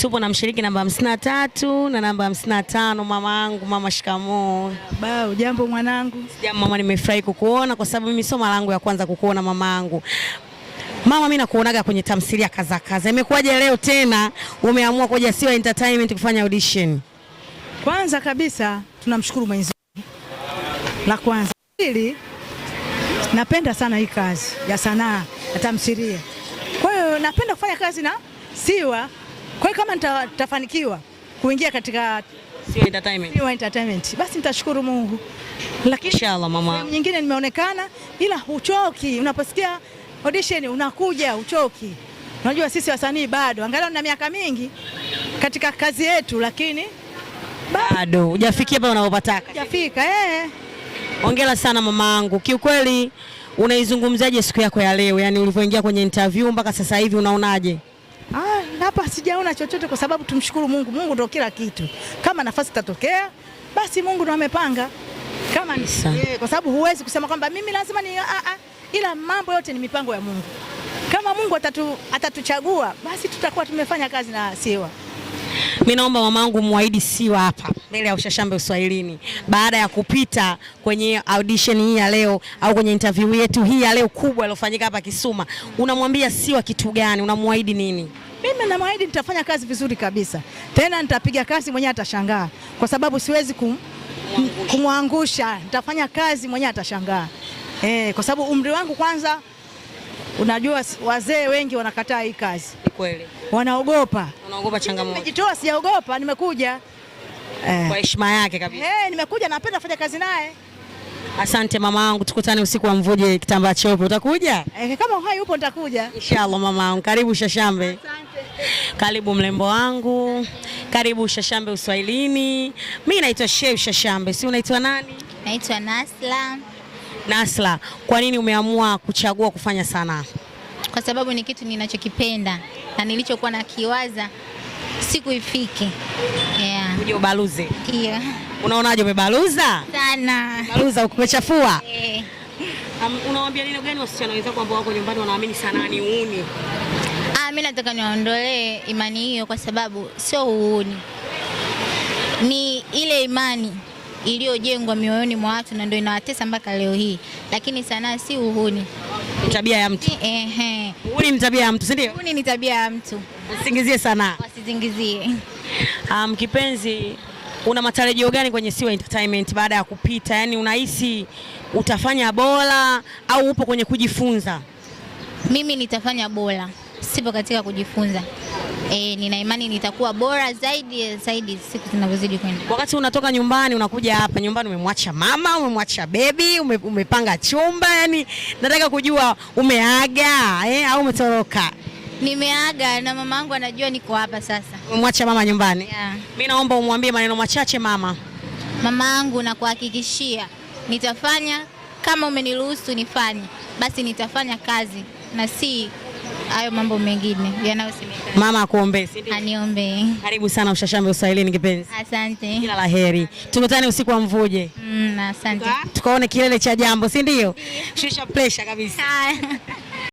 Tupo na mshiriki namba 53 na namba 55. Mama yangu, mama shikamoo. Ba, ujambo mwanangu? Jambo mama, nimefurahi kukuona kwa sababu mimi sio mara yangu ya kwanza kukuona mama yangu. Mama, mimi nakuonaga kwenye tamthilia kaza kaza. Imekuwaje leo tena umeamua kuja Siwa Entertainment kufanya audition? Kwanza kabisa tunamshukuru Mwenyezi Mungu. La kwanza. Pili, napenda sana hii kazi ya sanaa ya tamthilia. Kwa hiyo napenda kufanya kazi na Siwa. Kwa hiyo kama nitafanikiwa kuingia katika Siwa Entertainment, Siwa Entertainment, basi nitashukuru Mungu. Lakini inshallah mama. Sehemu nyingine nimeonekana, ila huchoki. Unaposikia audition unakuja uchoki. Unajua sisi wasanii bado angalau na miaka mingi katika kazi yetu, lakini bado hujafikia pale unapotaka. Hujafika. Hongera sana mamaangu. Kiukweli unaizungumzaje siku yako ya leo? Yaani ulivyoingia kwenye interview mpaka sasa hivi unaonaje? Hapa sijaona chochote kwa sababu tumshukuru Mungu. Mungu ndio kila kitu. Kama nafasi itatokea basi Mungu ndo amepanga. Kama ni kwa sababu huwezi kusema kwamba mimi lazima ni ila mambo yote ni mipango ya Mungu. Kama Mungu atatuchagua basi tutakuwa tumefanya kazi na Siwa. Mimi naomba mamangu muahidi Siwa hapa mbele ya Ushashambe Uswahilini, baada ya kupita kwenye audition hii ya leo au kwenye interview yetu hii ya leo kubwa iliyofanyika hapa Kisuma, unamwambia Siwa kitu gani? Unamwahidi nini? Mimi namwahidi nitafanya kazi vizuri kabisa, tena nitapiga kazi mwenyewe atashangaa, kwa sababu siwezi kumwangusha. Nitafanya kazi mwenyewe atashangaa, kwa sababu umri wangu kwanza, unajua wazee wengi wanakataa hii kazi. Ni kweli. Wanaogopa. Wanaogopa changamoto. Nimejitoa, sijaogopa, nimekuja. Kwa heshima yake kabisa. Nimekuja, napenda kufanya kazi naye. Asante mamangu, tukutane usiku wa mvuje kitambaa cheupe. Utakuja? Kama uhai upo nitakuja. Inshallah mamangu. Karibu Shashambe. Asante. Karibu mlembo wangu. Karibu Shashambe Uswahilini. Mimi naitwa Sheikh Shashambe. Si unaitwa nani? Naitwa Nasla. Nasla, kwa nini umeamua kuchagua kufanya sanaa? Kwa sababu ni kitu ninachokipenda na nilichokuwa nakiwaza siku ifike. Uje ubaluze. Ndio. Unaonaje, umebaluza? Sana. Baluza umechafua? Unawaambia nini gani wasichana wenzako ambao wako nyumbani wanaamini sanaa ni uuni? Mimi nataka niwaondolee imani hiyo kwa sababu sio uuni. Ni ile imani iliyojengwa mioyoni mwa watu na ndio inawatesa mpaka leo hii. Lakini sanaa si uhuni. Ni tabia ya mtu. Uhuni ni tabia ya mtu, si ndio? Uhuni ni tabia ya mtu. Usisingizie sanaa. Wasisingizie. Kipenzi, una matarajio gani kwenye Siwa Entertainment baada ya kupita? Yaani unahisi utafanya bora au upo kwenye kujifunza? Mimi nitafanya bora. Sipo katika kujifunza. Nina imani nitakuwa bora zaidi zaidi siku zinavyozidi kwenda. Wakati unatoka nyumbani unakuja hapa nyumbani, umemwacha mama, umemwacha baby, umepanga chumba, yani nataka kujua umeaga au umetoroka? Nimeaga na mamangu anajua niko hapa sasa. Umemwacha mama nyumbani? Yeah. Mimi naomba umwambie maneno machache mama. Mamangu, nakuhakikishia nitafanya kama umeniruhusu nifanye, basi nitafanya kazi na si hayo mambo mengine yanayosemekana. Mama akuombee, si ndio? Aniombee. Karibu sana Ushashambe Uswahilini kipenzi. Asante. Kila la heri. Tukutane usiku wa mvuje. Asante. Tukaone kilele cha jambo, si ndio? Shusha pressure kabisa. Haya.